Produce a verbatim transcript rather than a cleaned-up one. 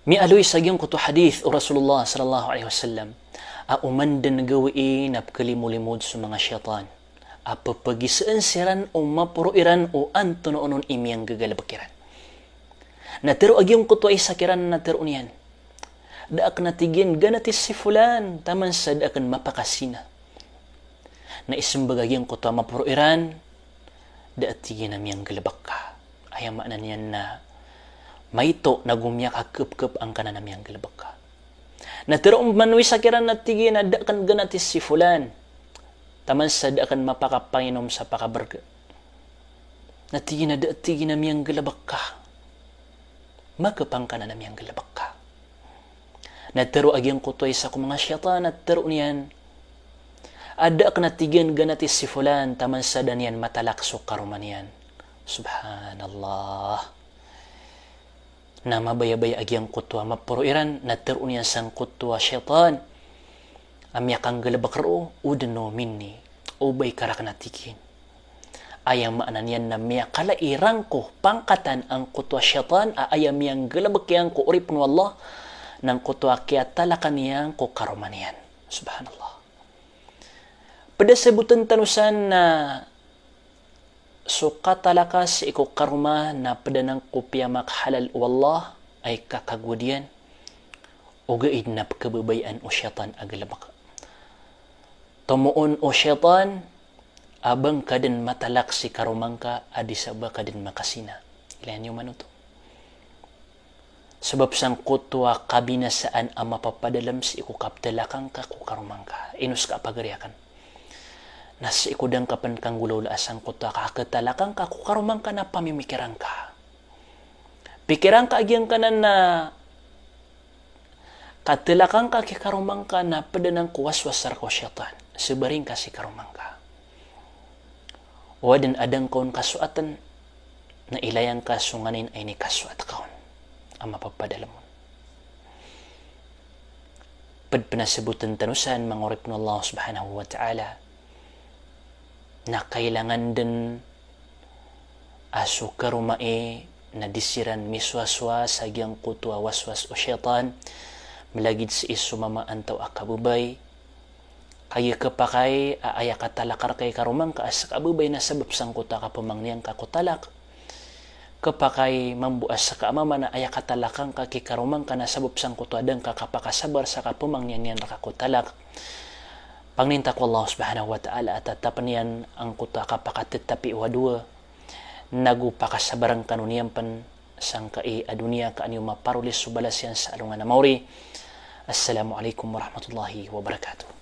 Miyaaloy sa giyangkoto a hadith o Rasulullah sallallahu alaihi wasallam a oman den gawii na pkhalimolimod so manga shaytan a pphagizaan siran o maporo iran o antonaa onon i miyanggagalbk iran. Na tero a giyangkoto a isa kiran na tero iyan, da akn a tig iyan ganati si fulan taman sa da akn mapakazina. Na ismbag a giyangkoto a maporo iran, da a tig iyan a miyanggalbk ka. Aya maana niyan na maito nago miyakakpkp angkanan a miyanggalbk ka. Na tero man o isa kiran na tig iyan a da akn ganati si fulan taman sa da akn mapakapanginom sa pakabrg. Na tig iyan a da a tig iyan a miyanggalbk ka. Makapangkanan a miyanggalbk ka. Na tero a giyangkoto a isa ko manga shaytan na tero iyan a da akn a tig iyan ganati si fulan taman sa da niyan matalak so karoma niyan. Subhanallah. Na mabayabaya a giyangkoto a maporo iran na tero iyan sangkoto a shaytan a miyakanggalbk roo, udnu minni, obay ka rakn a tig iyan. Aya maana niyan na miyakala iran ko pangkatan angkoto a shaytan a aya miyanggalbk iyan ko oripn o Allah, na angkoto a kiyatalakan iyan ko karoma niyan. Subhanallah. Pd a sabotn tano san na so katalaka sii ko karoma na pd anan ko piyamakahalal o Allah a ikakagowad iyan, ogaid na pkhababayaan o shaytan a galbk. Tomoon o shaytan a ba ngka dn matalak si karoma ngka a di sa ba ka dn makazina. Ilaya niyo man oto. Sabap sangkoto a kabinasaan a mapapadalm sii ko kaptalaka ngka ko karoma ngka. Ino ska a pagari akn? Na sii ko da ngka pn kanggolawlaa sangkoto a kakhatalaka ngka ko karoma ngka na pamimikiran ka. Pikiran ka a giyangkanan a katalaka ngka ki karoma ngka na pd anan ko waswas rka o shaytan. Sabarin ka si karoma ngka. O adn a da ngka on kasoatn, na ilaya ngka so nganin a inikasoat ka on a mapapadalm on. Pd pn a sabotn tano san manga oripn o Allah subhanahu wa ta'ala na kailangan dn a so karoma i na di siran misowasowa sa giyangkoto a waswas o shaytan, mlagid sii so mama antaw a kababay. Kagiya khapakay a aya katalaka rka i karoma ngka a ska a babay na sabap sangkoto a kapmangnin ka ko talak. Khapakay mambo a ska a mama na aya katalaka ngka ki karoma ngka na sabap sangkoto a da ngka kapakasabar sa kapmangnin iyan rka ko talak. Pangnin ta ko Allah subhanahu wa ta'ala a tatapn iyan angkoto a kapakatatapi o adowa. Nago pakasabarn kano niyan pn sangkai a doniya ka an iyo maparoli so balas iyan sa alongan a maori. Assalamu alaikum warahmatullahi wabarakatuh.